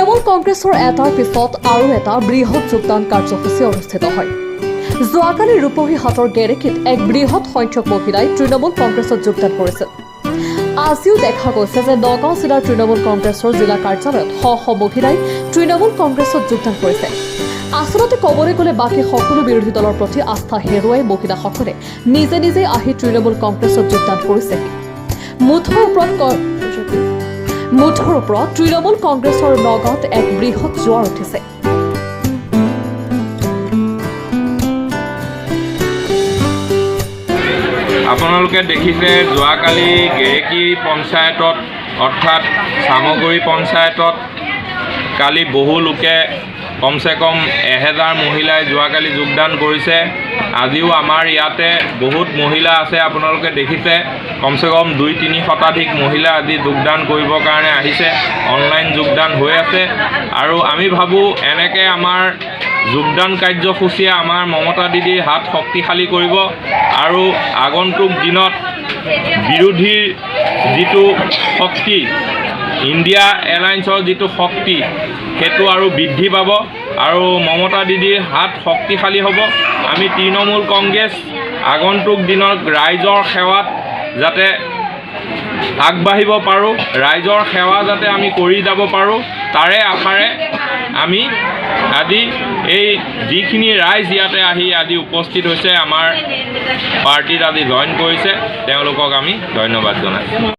তৃণমূল কংগ্ৰেছৰ এটাৰ পিছত আৰু এটা বৃহৎ যোগদান কাৰ্যসূচী অনুষ্ঠিত হয়। যোৱাকালি ৰূপহীহাটৰ গেৰেকীত এক বৃহৎ সংখ্যক মহিলাই তৃণমূল কংগ্ৰেছত যোগদান কৰিছিল। আজিও দেখা গৈছে যে নগাঁও জিলাৰ তৃণমূল কংগ্ৰেছৰ জিলা কাৰ্যালয়ত শ শ মহিলাই তৃণমূল কংগ্ৰেছত যোগদান কৰিছে। আচলতে ক'বলৈ গ'লে বাকী সকলো বিৰোধী দলৰ প্ৰতি আস্থা হেৰুৱাই মহিলাসকলে নিজে নিজেই আহি তৃণমূল কংগ্ৰেছত যোগদান কৰিছেহি। মুঠৰ ওপৰত তৃণমূল কংগ্ৰেছৰ নগাঁৱত এক বৃহৎ জোৱাৰ উঠিছে। আপোনালোকে দেখিছে, যোৱাকালি গেৰেকী পঞ্চায়তত, অৰ্থাৎ চামগুৰি পঞ্চায়তত কালি বহু লোকে, কমচে কম 1000 মহিলাই যোৱাকালি যোগদান কৰিছে। আজিও আমাৰ ইয়াতে বহুত মহিলা আছে। আপোনালোকে দেখিছে, কমচে কম 2-3 শতাধিক মহিলা আজি যোগদান কৰিবৰ কাৰণে আহিছে। অনলাইন যোগদান হৈ আছে আৰু আমি ভাবোঁ, এনেকৈ আমাৰ যোগদান কাৰ্যসূচীয়ে আমাৰ মমতা দিদিৰ হাত শক্তিশালী কৰিব আৰু আগন্তুক দিনত বিৰোধীৰ যিটো শক্তি, ইণ্ডিয়া এলায়েন্সৰ যিটো শক্তি, সেইটো আৰু বৃদ্ধি পাব আৰু মমতা দিদিৰ হাত শক্তিশালী হ'ব। আমি তৃণমূল কংগ্ৰেছ আগন্তুক দিনত ৰাইজৰ সেৱাত যাতে আগবাঢ়িব পাৰোঁ, ৰাইজৰ সেৱা যাতে আমি কৰি যাব পাৰোঁ, তাৰে আশাৰে আমি আজি এই যিখিনি ৰাইজ ইয়াতে আহি আজি উপস্থিত হৈছে, আমাৰ পাৰ্টীত আজি জইন কৰিছে, তেওঁলোকক আমি ধন্যবাদ জনাইছোঁ।